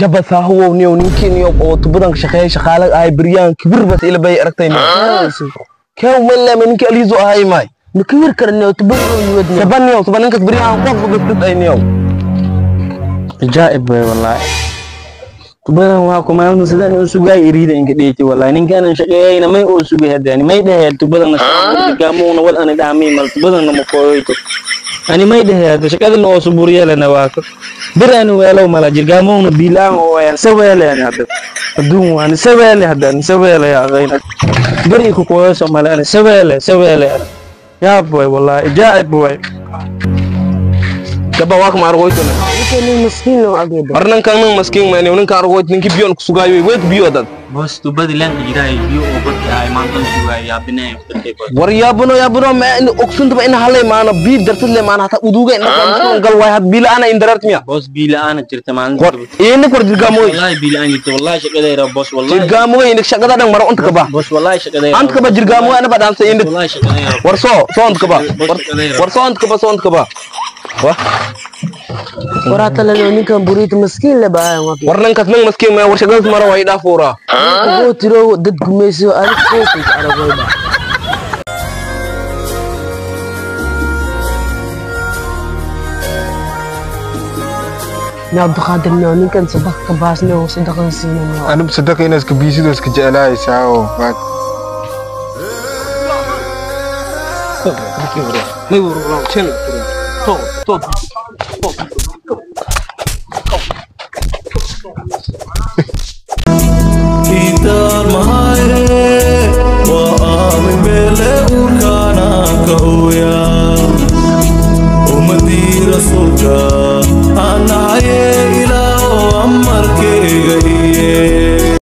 Jaba saahuwow niyow, ninkii niyow oo tubadan ka shaqeeyay, shaqaale ahay, beryaan kibir bas ila bay aragtay kew malama ninkii aliiso ahay maay. Ma kibir karniyo tubada yuwadniyo. Saba niyow, saba ninkas beryaan qof bas ay niyow. Ajaa'ib way wallahi. Tubadan waa ku maalin sidaan u sugay iriida inka dheeti wallahi. Ninkaan shaqeeyayna may oo sugay hadani may dhahay tubadan gaamuna wal ani dhaamay mal tubadan ma kooyto ani may dhahay hadda shaqadana oo suburyeelana waa ka birani weelow mala jirgaamuna biilaan oo ayaan saweeleen hadda aduun waan saweele hadda saweele yaa qayna bari ku kooyso mala ani saweele saweele yaab way wallahi, ajaa'ib way. Jaba waa kuma argoytona. Ninkan maskiin loo agayda. War ninkan nin maskiin ma niyow, ninka argoyt ninkii biyoon ku sugaayo week biyo dad. Boss, tubadi leen jiray biyo oo badka ay maanta sugay yaabinay. War yaabano yaabano ma in ogsunta in halay maana bi dartad le maana hata uduga in ka gal way had bila ana indarat miya. Boss, biila ana jirta maalinta. War in kor jirgaamoy. Wallahi biila aan jirta, wallahi shaqadayra boss, wallahi. Jirgaamoy in shaqada dhan maro unta ka ba. Boss, wallahi shaqadayra. Ant ka ba jirgaamoy ana ba dhansa in. Wallahi shaqadayra. War soo soo ant ka ba. War soo ant ka ba, soo ant ka ba wa. Waraata lano ninkan buriita maskiin le baahan waa. War ninkas nin maskiin ma war shaqadaas maro way dhaafuura. Ugu tiro dad gumayso adig fokus aragayba. Yaa Abduqaadir niyo, ninkan sadaq ka baasne oo sadaqada siina niyo. Anub sadaqa inaad iska biisido iska jeclaaysaa oo may war chen to to. Kitaan mahayre waa aamin beele uurkaana ka.